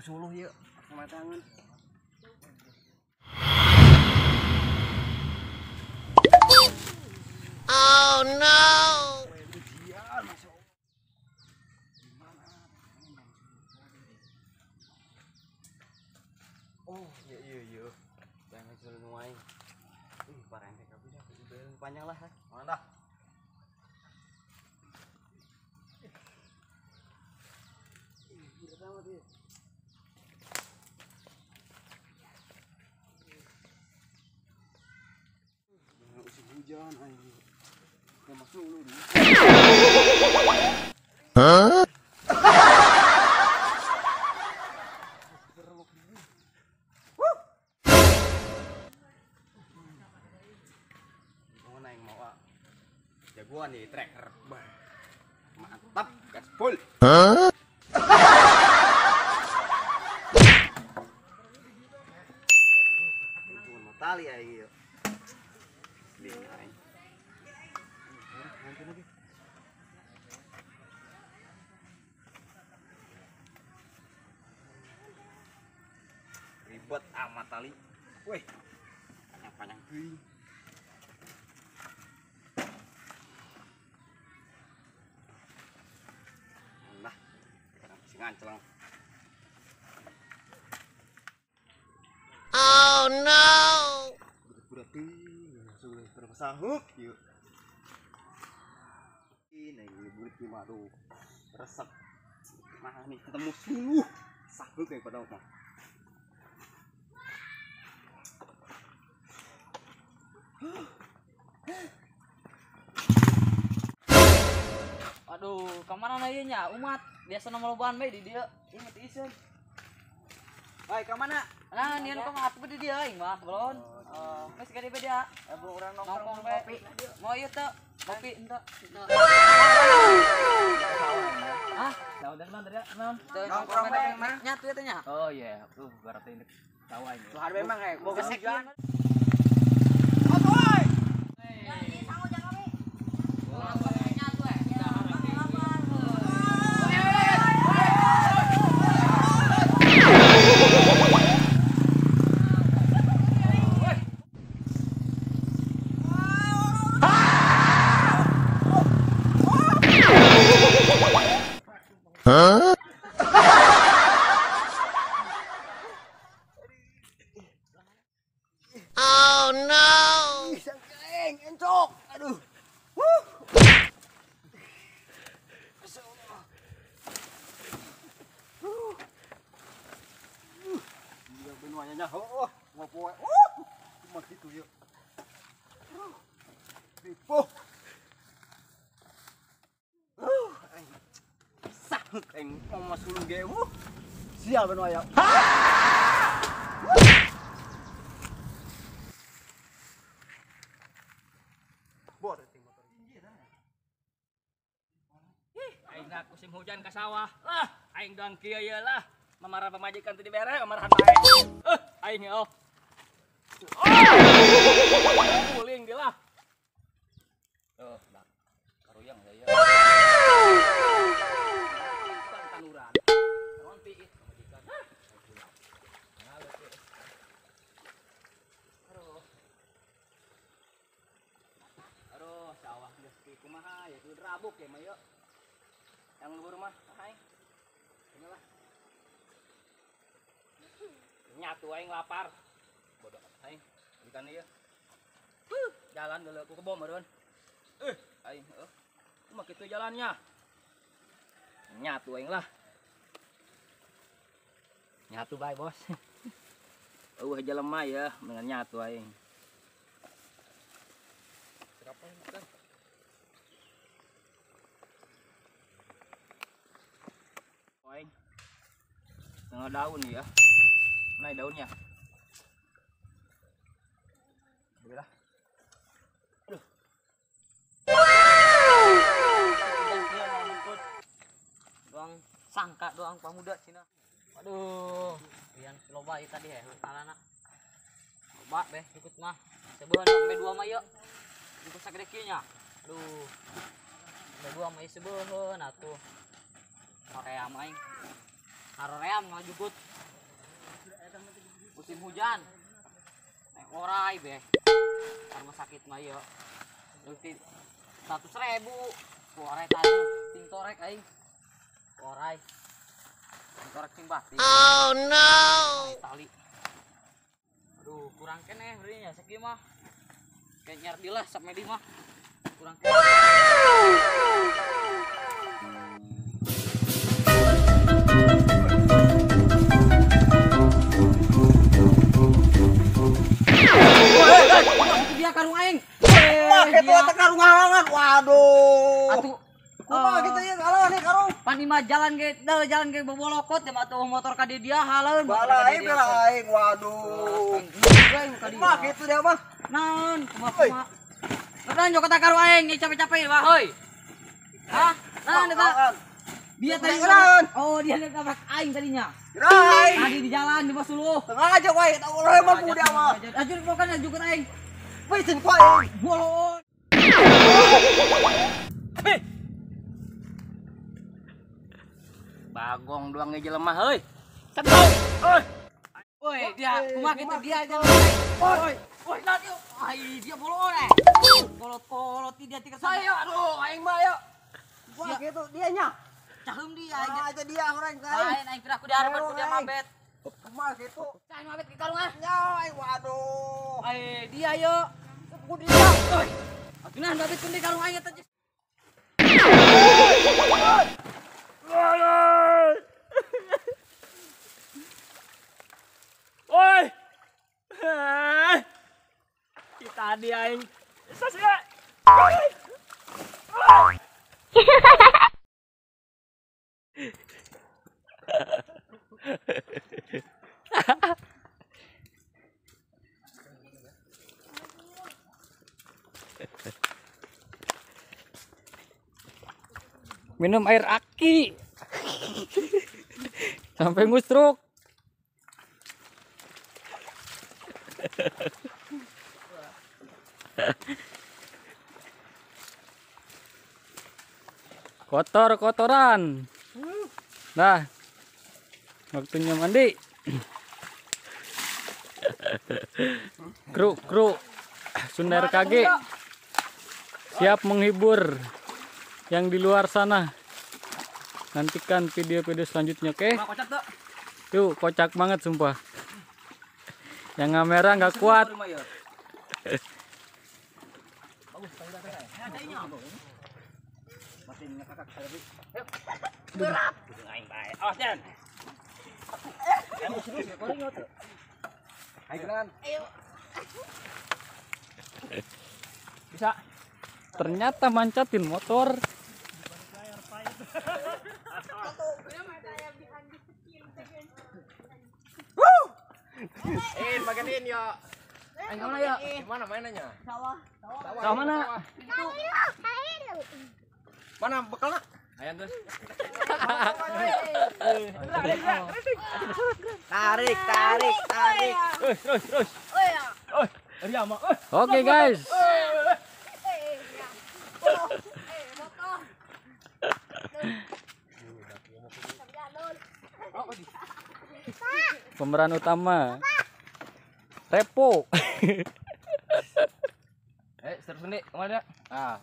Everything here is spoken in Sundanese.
Suluh ieu. Matangan. Oh no. Oh, iya iya iya. Jangan selalu nuai. Parang teh kabeh dah, panjang lah. Mana dah? Hujan aing. Masuk dulu nih. Hah? Mau naik mau jagoan nih tracker. Mantap, gaspol. Hah? Tali aing. Ribet amat tali. Wih, panjang-panjang deui. Nah, sekarang masih nganclang. Oh no. Berarti sudah berpesahuk yuk. Ini burik di maru resep. Nah nih ketemu suluh sahuk kayak pada mah. Aduh, kemana na nya umat? Biasa nomor loban bae di dieu. Inget iseun. Hai, kemana? Nah, nian kok ngatuh di dieu aing mah, belon. Geus gede beda. Urang nongkrong kopi. Mau ieu teu? Kopi henteu. Hah? Daun naon tadi? Naon? Nongkrong bae mah. Nya tuh teh nya. Oh iya, tuh berarti ini sawah ini. Tuh memang eh boga hujan. Huh? Oh no! Sangkaeng encok. Aduh. Wuh. Dia benuanya nya. Oh, mau poe. Cuma gitu yuk. Ripuh. Aing mau masuk ge. Sial benu aya. Bor motor. Ih, aing nak musim hujan ka sawah. Lah, aing doang kieu ye lah. Mamarah pamajikan teu dibere, mamarahan bae. Aing oh. Guling dia lah. Tuh, karuyang ya. Tanuran. Ronti pamajikan. Aduh. Aduh, sawah geus kumaha ya kudu rabuk ya mah yeuh. Yang luhur mah aing. Inilah. Nyatu aing lapar. Bodoh aing. Ikan ieu. Jalan dulu ku kebo meureun. Aing heuh. Kumaha kitu jalannya? Nyatu aing lah. Nyatu bae, Bos. Eueuh jelema ya, dengan nyatu aing. Berapa yang makan? Aing. Setengah daun ya. Mana daunnya? Boleh. Aduh. Doang sangka doang pamuda cina. Aduh, pian loba ieu tadi heh alana. Loba beh ikut mah. Sebeun sampai 2 mah ieu. Ikut sagede kieu nya. Aduh. Sampai 2 mah ieu sebeun atuh. Hoream aing. Haroream ngajukut. Musim hujan. Naik orai beh. Rumah sakit mah ieu. Leutik 100.000. Ku orai tadi ting torek aing. Orai. Ting torek ting batik. Oh no. Tali. Aduh, kurang keneh beunya sakieu mah. Kayak nyar dilah sampe di mah. Kurang keneh. Dia karung aing. Wah, kitu eta karung halangan. Waduh. Atuh kumaha kitu ieu halangan ieu karung. Pan imah jalan ge, jalan ge bobolokot ya atuh motor ka dia haleun. Bala aing bela aing. Waduh. Kumaha kitu dia mah? Naon, kumaha kumaha. Naon joko ta karung aing capek-capek mah heuy. Hah? Naon eta? Dia tadi oh, dia nabrak aing tadinya. Tadi di jalan di Basuluh. Sengaja wae eta ulah emang ku dia mah. Ajur bukan jukut aing. Wih, ku aing. Bolon. Bagong doang ge jelema heuy. Cendol. Euy. Woi, dia kumaha kitu dia aja. Woi, woi nanti ai dia bolon eh. Kolot-kolot dia tiga saya. Aduh, aing mah ya. Wah, kitu dia nya. Caheum dia aja. Aja dia orang aing. Lain aing pira ku dihareupan ku dia mabet. Kumaha kitu? Cai mabet ke karung ah. Nya, aing waduh. Ai dia yo. Ku dia. Oi. Atuh nah mabet ku di karung aing eta. Oi. Tadi aing. Sasya. Minum air aki sampai ngusruk. Kotor-kotoran. Nah, waktunya mandi. Kru-kru Sunda RKG siap menghibur yang di luar sana. Nantikan video-video selanjutnya, oke? Tuh, kocak banget sumpah. Yang kamera nggak kuat. Bisa. Ternyata mancatin motor. Maganin ya. Aing mana ya? Mana mainannya? Sawah. Sawah mana? Mana bekalna? Ayo guys. Tarik, tarik, tarik. Terus, terus. Oke guys. Pemeran utama Repo. Terus nih, kemana? Ah.